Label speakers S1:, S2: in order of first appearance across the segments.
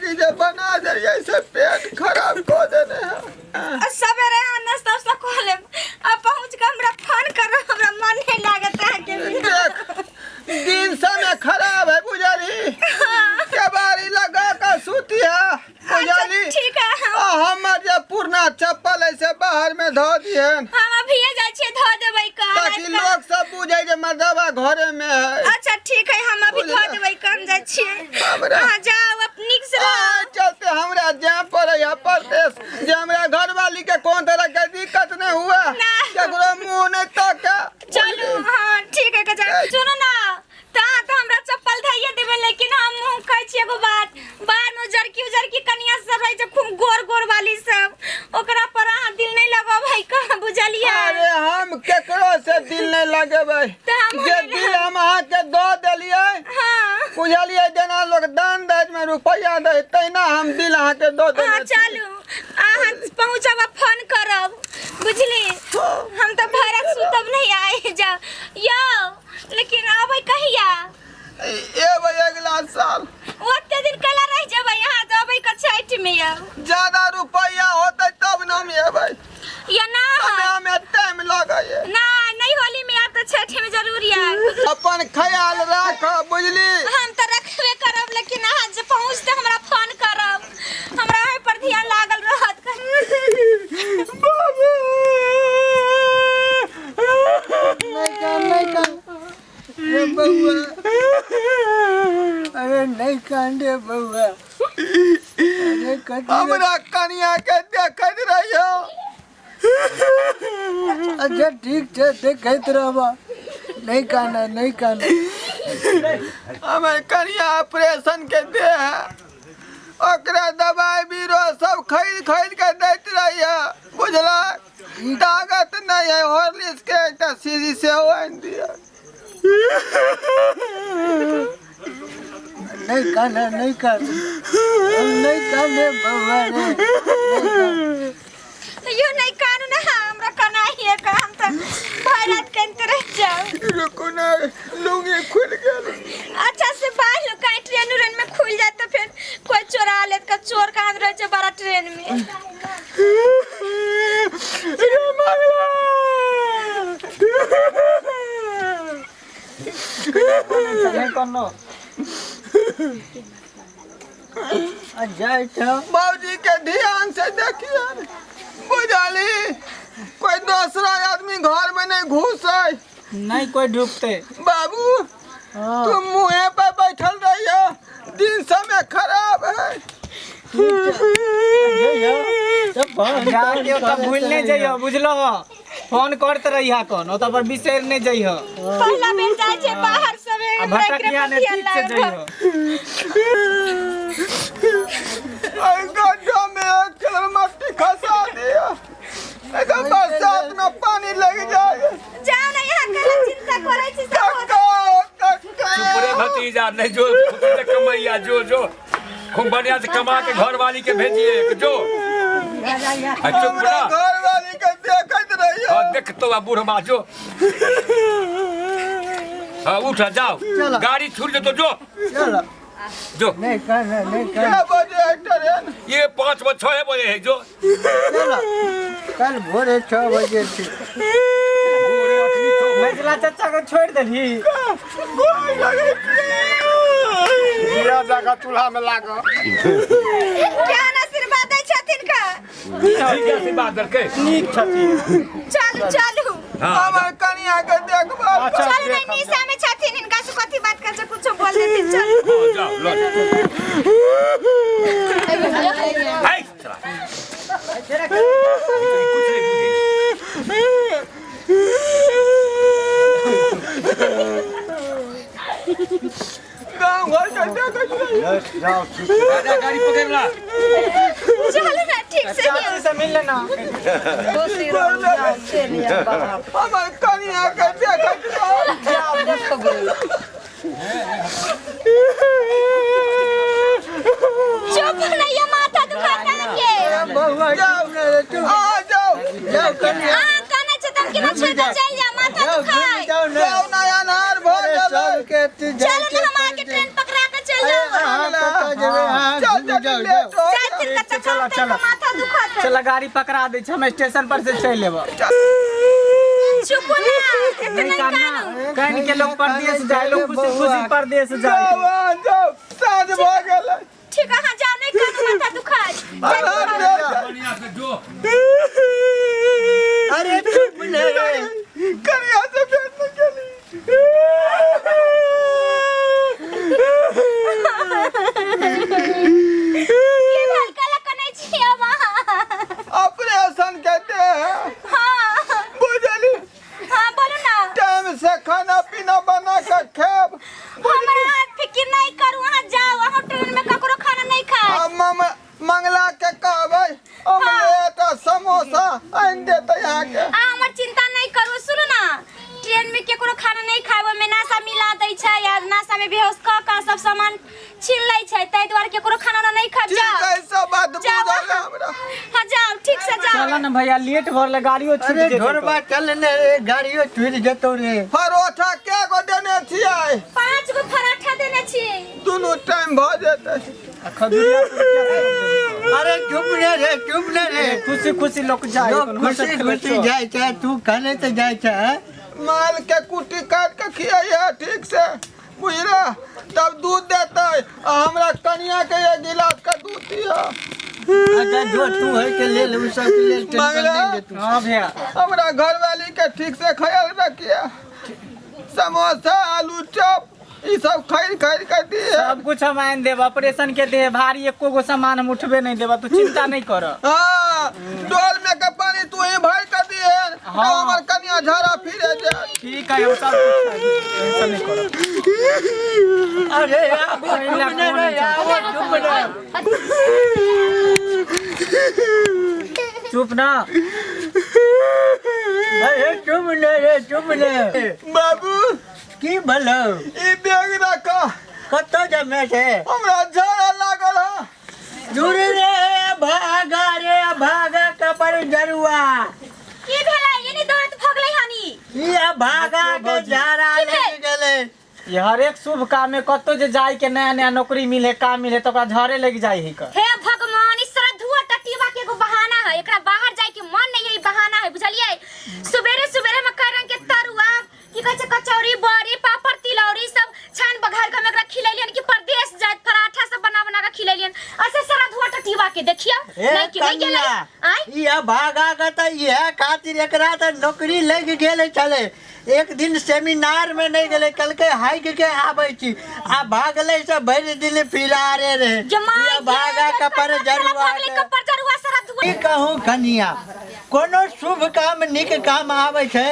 S1: Maggi जे बना देलियै से पेट खराब कऽ देने है।
S2: आ सवेरे अहाँ नाश्ता उस्ता कऽ लेब आ पहुँच कऽ हमरा फोन करब, हमरा मन नहीं लागत अहाँके बिना।
S1: देख, दिन समय खराब है बुझली, केबाड़ी लगा के सूती है बुझली।
S2: अच्छा, ठीक है, हम
S1: आ हमर जे पुरना चप्पल है से बाहर में धो दिहन।
S2: हम अभिये जाइ छियै, धो देबै कऽ
S1: ताकि
S2: राति कऽ।
S1: लोग सब बुझे जे मर्दवा घरे में है।
S2: अच्छा ठीक है, हम अभी धो
S1: बुझला।
S2: देबै कऽ, हम जाइ छियै।
S1: हमरा
S2: अहाँ जाउ, अब नीक से रहू।
S1: आ, चलते हमरा जाय पड़े है परदेश, जे हमरा घरवाली के कोन तरह के दिक्कत नहीं हुआ,
S2: ना।
S1: केकरो मुंह नहीं तके।
S2: चलू, हाँ ठीक है, के जाउ। सुनू ना, तऽ अहाँ तऽ हमरा चप्पल धैये देबै, लेकिन हम मुँह कहै छी एगो बात, बाहर में उजरकी उजरकी कनिया सब रहै छै, खूब गोर गोर वाली सब, ओकरा पर अहाँ दिल नहीं लगबै कहाँ, बुझलियै?
S1: अरे हम केकरो से दिल नहीं लगेबै,
S2: तऽ हम
S1: जे दिल हम अहाँ के दऽ देलियै,
S2: हाँ
S1: बुझलियै, जेना लोग दान दहेज में रुपैआ दै तहिना हम दिल अहाँ के दऽ देने
S2: हाँ
S1: छी।
S2: चलू, अहाँ पहुँचब आ फोन करब, बुझली? हम तऽ भरत सुतब नहीं आइ जाउ यौ, लेकिन अबै कहिया?
S1: एबै अगला साल।
S2: ओते दिन कला रह जेबै यहाँ? तऽ अबै के छठि में यौ।
S1: ज्यादा रुपैआ होतै तब न हम एबै।
S2: या ना
S1: हमे हमे टाइम लगैए।
S2: ना नहीं, होली में आब तऽ छठि में जरूर आयब।
S1: अपन ख्याल राख बुझली।
S2: हम तऽ रखबे करब, लेकिन अहाँ जे पहुँचते हमरा फोन करब, हमरा ओहि पर ध्यान लागल रहत।
S1: बाबू
S3: नहीं कान, नहीं कान रे बउआ, अरे नहीं कान रे बउआ, अरे कथी रे?
S1: हमरा कनिया के देखैत रहियो।
S3: अच्छा ठीक छै, देखैत रहबा, नहीं काना, नहीं काना।
S1: हमर कनिया ऑपरेशन के देह है, ओकरा दवाई बीरो सब खरीद खरीद के दैत रहिए बुझला, ताकत नहीं है। हॉर्लिक्स के एकटा सीधी सेहो आनि दिअ।
S3: नहीं काना, नहीं कान, हम नहीं काने बउआ रे, नहीं कान।
S2: यो नहीं कानू ना, हमरा कनाहिए का, हम तऽ भरि रात कानिते रहि जाउ।
S1: रुकू ना, लुंगी खुलि गेल।
S2: अच्छा से बाहर लो, कहीं ट्रेन उरेन में खुल जाए तो फिर कोई चोरा लेत का, चोर कहाँ रहे छै बड़ा ट्रेन में।
S1: रे मंगला।
S3: नहीं कानो आ जाइ छौ।
S1: बाबूजी के ध्यान से देखिए बुझली, कोई दूसरा आदमी घर में नहीं घुसे।
S4: नहीं कोई ढुकते।
S1: बाबू।
S3: हाँ।
S1: तुम मुँहे पर बैठल रहियो, दिन समय खराब है।
S3: जइयो, तब फोन
S4: जाके ओतऽ
S3: करैत
S4: भूल नहीं
S3: रहियो।
S4: जइयो, बुझलो हो? फोन करते रहिया, कौन ओतऽ पर बिसरि नहीं जइयो।
S2: पहिला बेर जाइ छै बाहर सबे,
S4: आ
S2: हमरा एकरे
S4: भटकिया
S2: पर
S4: ने
S2: ध्यान
S4: ठीक से
S2: लागल।
S4: जइयो।
S1: अरे गड्ढा में एक किलो मट्टी खसा दिया, एकदम बरसात में पानी लग जाए।
S2: जाउ ना, यहाँ केना चिंता करै छी सब।
S1: कक्का कक्का।
S5: चुप रे भतीजा, नहीं जो खूब से कमैया, जो जो खूब बढ़िया से कमा के घर वाली के भेजिए जो। आ चुप
S1: हमरा
S5: रह।
S1: घर वाली के देखैत रहियो।
S5: हाँ देख तो बा बूढ़ जो। हाँ उठ जाओ, गाड़ी छूट जो तो जो।
S3: चलो।
S5: जो।
S3: नहीं काना, नहीं
S1: क्या
S3: कान।
S1: बजे है ट्रेन?
S5: ये 5 बजे 6 बजे है जो।
S3: चलो, कल भोरे 6 बजे थी।
S5: भोरे अखनी छह बजे।
S4: मझला चाचा के छोड़ देलही।
S1: गोर लगै छी।
S6: गिरा जाकर चूल्हा में लाग।
S2: केहन आशीर्वाद दै छथिन का?
S5: ठीक है, आशीर्वाद देलकै।
S4: नीक छथिन।
S2: चलू चलू।
S5: हाँ
S1: हमर कनिया के देखभाल।
S6: अच्छा
S2: चलू नहीं,
S6: देख हम।
S2: निशा में छथिन, हिनका से कथी बात कर छै, कुछो बोल देथिन, चलू।
S5: हाँ, जाओ लो। हाय चला, कुछ नहीं बुझे।
S1: गाँव घर के देखैत रहियो।
S3: जाओ ठीक।
S5: राजा गाड़ी पकड़ ला।
S2: चलू ना ठीक से।
S4: चाची से मिल लेना।
S1: हमर कनिया के देखैत रहो।
S2: चुप नहीं, ये माथा दुखाता है के।
S3: बउआ
S1: जाओ।
S3: चुप ना रे, चुप।
S1: आ जाओ।
S3: जाओ कनिया।
S2: अहाँ कानै छै तऽ हम केना छोड़ि कऽ चलि जाउ, माथा
S3: जाओ
S2: दुखाय।
S3: जाओ ना।
S1: जाओ ना, अनार भऽ
S3: अरे
S1: गेलै।
S3: सबके एते जाइ
S2: चलू
S3: छै।
S2: ने, हम अहाँके ट्रेन पकड़ा कऽ चलि
S3: अरे
S2: जाउ।
S3: अहाँ कतऽ जेबै? अहाँ
S1: चल।
S3: जाओ, जाओ,
S1: लेट हो
S2: जाय
S1: गेल।
S2: तिनका
S4: चला,
S2: चला
S4: चला।
S2: माथा दुखत है।
S4: चल गाड़ी पकड़ा दै छै, हम स्टेशन पर से चलि एबऽ।
S2: चुप ना, एते
S4: नहीं
S2: नहीं
S4: कानना,
S2: कानू।
S4: कान के लोग परदेश जाए, लोग खुशी खुशी परदेश जाए।
S1: जाओ अहाँ, जाओ, साँझ भऽ गेल।
S2: ठीक है, हाँ जाओ, नहीं कानू, माथा दुखात।
S1: आराम से।
S5: बढ़िया से जो।
S3: अरे चुप ने रे।
S1: कनिया से भेंट नहीं केली।
S2: की भेल, काला कनै छी अब अहाँ?
S1: ऑपरेशन के देह
S2: हाँ।
S1: बुझली?
S2: हाँ, बोलू ना।
S1: टाइम से खाना पीना बना के खेब।
S2: हमरा फिकिर नहीं करू, अहाँ जाओ, अहाँ ट्रेन में ककरो खाना नहीं खाए।
S1: आ मंगला के कहबै ऑमलेट आ समोसा आनि देतै अहाँके।
S2: आ हमर चिंता नहीं करू, सुनू ना, ट्रेन में केकरो खाना नहीं खाए, ओहिमे नाशा मिला दै छै आ नाशा में बेहोश कऽ कऽ सब सामान छीन लै छै, ताहि दुआरे केकरो खाना उना नहीं खाए।
S1: ठीक
S2: जाओ।
S1: है, सब बात
S2: जाओ।
S1: बुझल है हमरा।
S2: हाँ जाओ, ठीक से जाओ।
S4: चल ना भैया, लेट भऽ गेलै, गाड़ियो छूट
S3: अरे
S4: जेतै।
S3: ढोरबा चल ने रे, गाड़ियो छूट जेतौ रे।
S1: परोठा के गो देने छियै?
S2: 5 गो पराठा देने छी।
S1: दुनू टाइम भऽ जेतै।
S4: आ खजुरिया पुरुकिया सब।
S3: अरे चुप ने रे, चुप ने रे।
S4: खुशी खुशी लोग जाए,
S3: लोग खुशी खुशी जाइ छै, तू कने तऽ जाइ छै?
S1: माल के कुट्टी काटि के खियैहे ठीक से, बुझले? तब दूध देतै। आ हमरा कनिया के एक गिलास के दूध दिअ।
S3: अच्छा जो तू है के लेल, उ सब के लेल टेंशन
S1: मंगला।
S3: नहीं ले तू।
S4: हाँ भैया।
S1: हमरा घरवाली के ठीक से ख्याल रखिए, समोसा आलू चॉप ई सब खरीद खरीद के दिए।
S4: सब कुछ हम आनि देब, ऑपरेशन के देह भारी, एको गो सामान हम उठबे नहीं देब, तू चिंता नहीं कर।
S1: हाँ, डोल में के पानी तू ही भर के दिए।
S4: हाँ।
S1: तो हमर कनिया झाड़ा फिरे जाए।
S4: ठीक है, हम सब कुछ टेंशन नहीं कर।
S3: अरे आबो चुप ने रे, आबो चुप ने।
S4: चुप ना।
S3: अरे चुप ने रे, चुप ने।
S1: बाबू।
S3: की भलो?
S1: ई बैग रख।
S3: कतऽ जमे छै?
S1: हमरा झाड़ा लागल है।
S3: दूर रे भागा रे भागा कपर जरुआ।
S2: की भेलै? एनी दौड़त भगलै हनी।
S3: ई भागा के झाड़ा लागि गेलै।
S4: ये हरेक शुभ काम में कतौ जे जाय के नया नया नौकरी मिले, काम मिले, तो ओकरा झरे लग जाय ही का।
S2: हे भगवान, इस तरह धुआ टटीवा के एगो बहाना है, एकरा बाहर जाय के मन नहीं है, ई बहाना है, बुझलियै? सुबेरे सुबेरे में कई रंग के तरुआ, की कहै छै, कचौड़ी, बड़ी, पापड़, तिलौरी सब छान बघार के हम एकरा खिलेलियन कि परदेश जात पराठा सब बना बना के खिलेलियन। ऐसे सारा धुआ टटीवा के देखियो।
S3: हे
S2: नहीं कि नहीं गेलै।
S3: कनिया,
S2: आय
S3: ई भागा के तऽ इएह खातिर एकरा तऽ नौकरी लागि गेल छलै। एक दिन सेमिनार में नहीं गेलै, कहलकै हाइक के आबै छी, आ भागलै से भरि दिन फिरारे रहे।
S2: जमाई
S3: ई भागा
S2: के
S3: कपर जरुआ
S2: भागलै
S3: के।
S2: कपर जरुआ सारा धुआ।
S3: की कहूँ कनिया, कोनो शुभ काम नीक काम आबै छै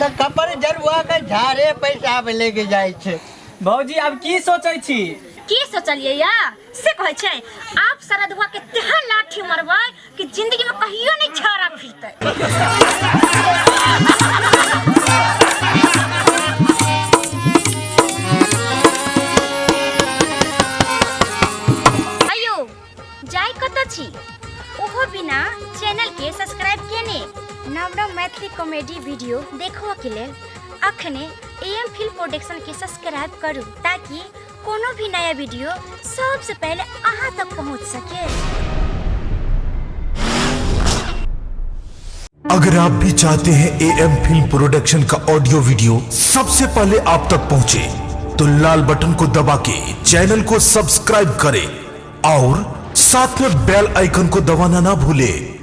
S3: तऽ कपर जरुआ के झाड़े पैसा लेके जाइ छै।
S4: भौजी, आब की सोचै छी?
S2: की सोचलियै या से कहै छै, आप सरदुआ के तेहन लाठी मरबै कि जिंदगी में कहियो नहीं छाड़ा फिरतै। अयो जाय कतऽ छी ओहो बिना चैनल के सब्सक्राइब केने? नव नव मैथिली कॉमेडी वीडियो देखबऽ के लेल अखने एम फिल्म प्रोडक्शन के सब्सक्राइब करू, ताकि कोनो भी नया वीडियो सबसे पहले अहाँ तक पहुँच सके।
S6: अगर आप भी चाहते हैं ए एम फिल्म प्रोडक्शन का ऑडियो वीडियो सबसे पहले आप तक पहुंचे, तो लाल बटन को दबा के चैनल को सब्सक्राइब करें और साथ में बेल आइकन को दबाना ना भूलें।